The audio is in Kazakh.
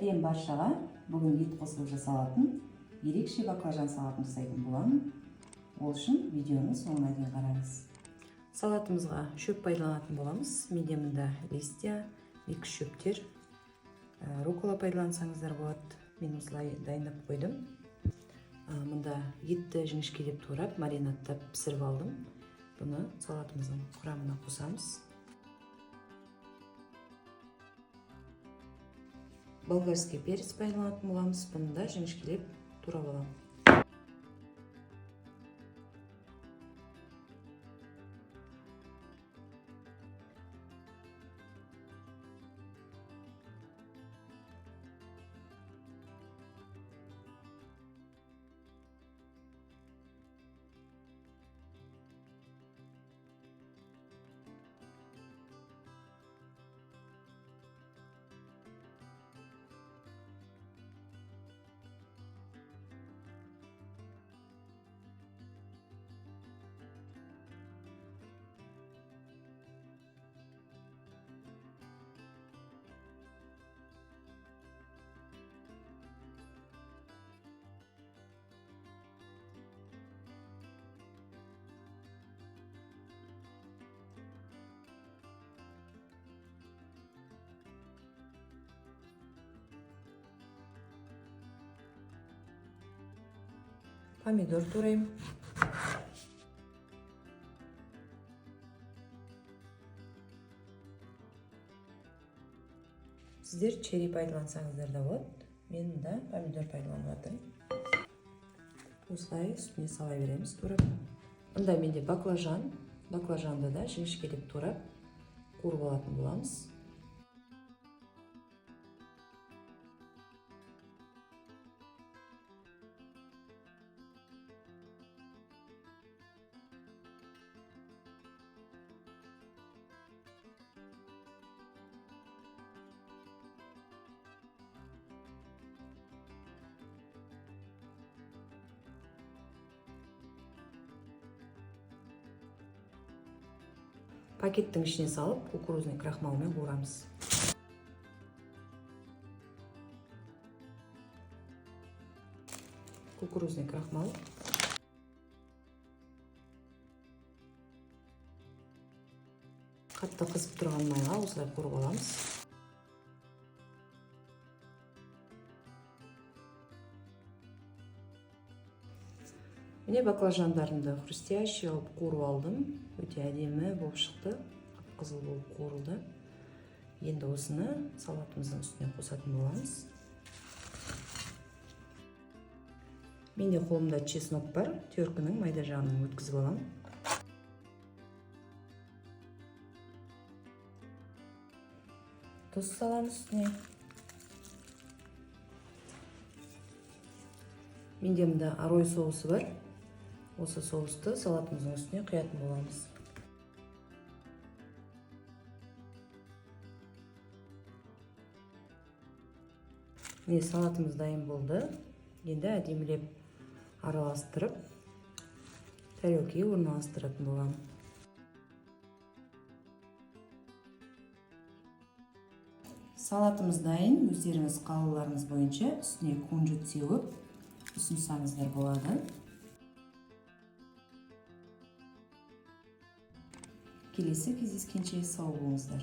Сәлем баршаға! Бүгін ет қосылып жасалатын ерекше баклажан салатын жасайтын боламын. Ол үшін видеоның соңына дейін қараңыз. Салатымызға шөп пайдаланатын боламыз. Менде мында листья, микс шөптер, руккола пайдалансаңыздар болады. Мен осылай дайындап қойдым. Мында етті жіңішкелеп турап, маринадтап пісіріп алдым. Бұны салатымыздың құрамына қосамыз. Болгарский перец пайдаланатын боламыз. Бұны да жіңішкелеп турап аламын. Помидор тураймын. Сіздер черри пайдалансаңыздар да болады. Мен мында помидор пайдаланып жатырмын. Осылай үстіне сала береміз турап. Мында менде баклажан. Баклажанды да жіңішкелеп турап қуырып алатын боламыз. Пакеттің ішіне салып, кукурузный крахмалмен қуырамыз. Кукурузный крахмал. Қатты қызып тұрған майға осылай қуырып аламыз. Міне баклажандарымды хрустящий қылып қуырып алдым. Өте әдемі болып шықты. Қып-қызыл болып қуырылды. Енді осыны салатымыздың үстіне қосатын боламыз. Менде қолымда чеснок бар. Теркінің майда жағынан өткізіп аламын. Тұз саламыз үстіне. Менде мында арой соусы бар. Осы соусты салатымыздың үстіне құятын боламыз. Міне салатымыз дайын болды. Енді әдемілеп араластырып, тарелкеге орналастыратын боламын. Салатымыз дайын. Өздеріңіз қалауларыңыз бойынша үстіне кунжут сеуіп ұсынсаңыздар болады. Келесі кездескенше сау болыңыздар.